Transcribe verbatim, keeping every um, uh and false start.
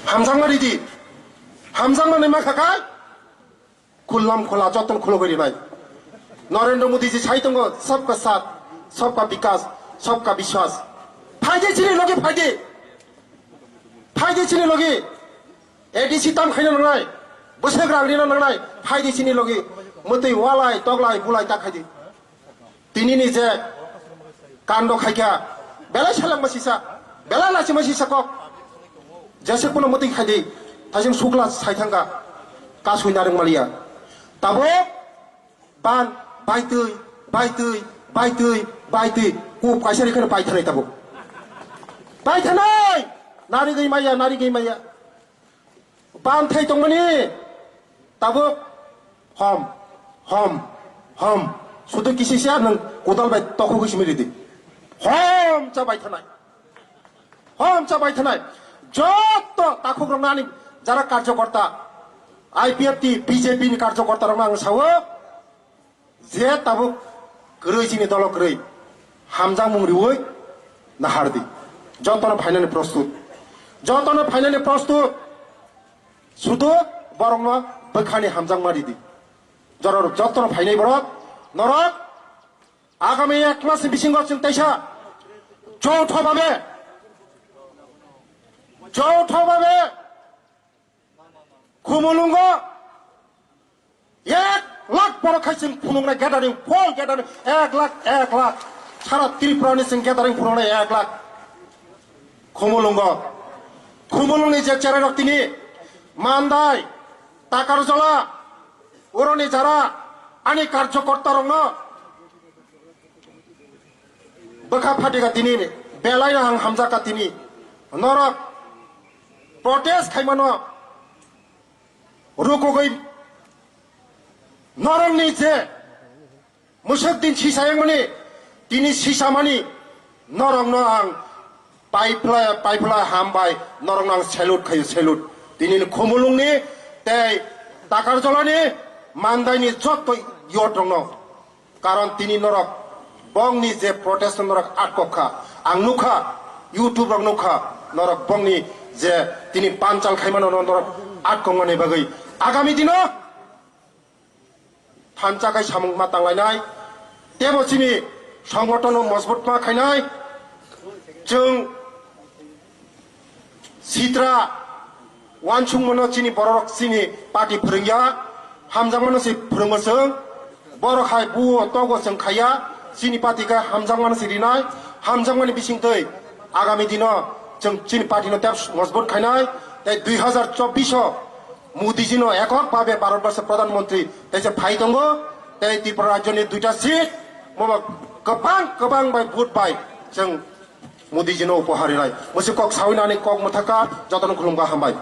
Hamjakma ridi. Hamjakma nai ma khakai. Khullam khula joton khulogwi rinai. Narendra Modi ji sai tongo, "Sabka saath, sabka vikas, sabka vishwas." Phaidi chini logi phaidi. Phaidi chini logi. A D C tam khaina nangnai. Bwswk rang rina nangnai. Phaidi chini logi. Mwtwi walai, toglai, bulai ta khaidi. Tinini je kando khaikha, belai selengma sisa, belai lachima sisa kok. Jese kuno mwtwi khaidi, thaichung sukla sai thangkha, kasui narwk maliya. Tabuk ban, baitwi, baitwi, baitwi, baitwi, kup kaisa rikhe paithanai tabuk. Paithanai! Narigwi maya, narigwi maya. Banthai tongmani tabuk hom, hom, hom. Sudu kisisa nwng kodal bai tokhogwi simi ridi. Hom cha bai thanai. Hom cha bai thanai. Joto takhuk rokno ani jara karjokorta, I P F T, B J P ni karjokorta rokno ang sao. Je tabuk kwrwi chini dolo kwrwi hamjakmung riwi nahardi. Jotono phainani prostut. Jotono phainani prostut. Sudu borokno bwkhani hamjakma ridi. Jorok jotono phainai borok norok agami ek mas ni bisingo chwng teisa joutho babe, joutho babe Khumulwngo ek lakh borok khai chwng phunuknai gathering, full gathering, ek lakh, ek lakh. Sara Tripura ni chwng gathering phunuknai ek lakh. Khumulwngo, Khumulwngni je cherai rok tini Mandai, Takarjala, oroni jara ani karjokorta rokno bwkha phatika tini, belai no ang hamjakha tini. Norok protest khaimano rukugwi norokni je mwswk din sisa yangmani, tini sisa mani norokno ang paipla, paipla hambai, norokno ang salute khayo, salute. Tini Khumulwngni tei Takarjalani Mandaini jotto youth rokno. Karon tini norok bongni je protest norok atkok kha, ang nukha, YouTube rok nukha, norok bongni je tini panchal khaimano norok atkok mani bagwi agami dino thansa khai samung ma tanglainai, tebo chini songgotono mojbut ma khainai, chwng Sitra wansukmano chini bororok chini party phwrwngya, hamjakmano se phwrwngo chwng. Borok hai buo togo chwng khaiya, chini party khe hamjakmano se rinai, hamjakmani bisingtwi agami dino chwng chini party no tep mojbut khainai. Tei dui hazar chobbish o Modi jino ekok babe Bharat Borso Pradhan Mantri tei se phai tongo, tei Tripura rajyoni duita seat mobo kwbang kwbang bai vote bai chwng Modi jino upohar rinai. Mwswk kok sawi nani kok mwthaka jotono khulumkha, hambai.